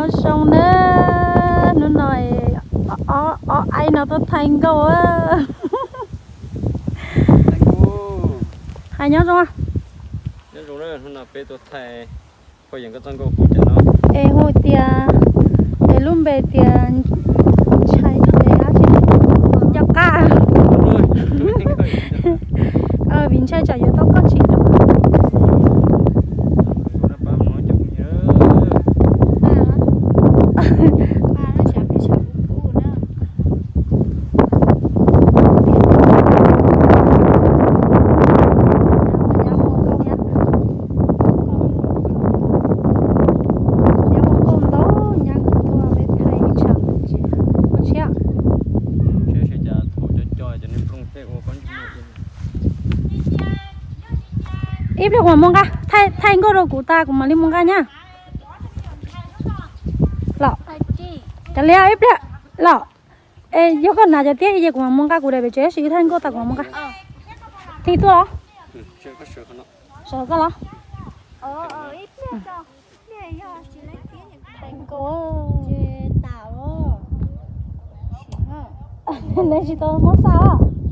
Nyob zoo na, hnub no ob aib no tuaj thaij nkauj. Hais nyob zoo. Nyob zoo na, hnub no peb tuaj thaij phauj Yees koj txoj nkauj hu cas no? Es hu tias, es lub npe tias Ntshai, es dab tsi, Nco Qab. Vim ntshai tsam yuav tau koj tsis nco. Ib pliag kuv mam mus nqa, thaij nkauj rau kuv tas kuv mam li mus nqa nyab. Los, kav liam ib pliag los. Es yog koj hnav cov tiab ces kuv mam mus nqa kuv daim pem tsev, tab sis wb thaij nkauj tas kuv mam mus nqa. Thiaj tuaj los? Sawv koj los. Neb tsis tau muab xa os.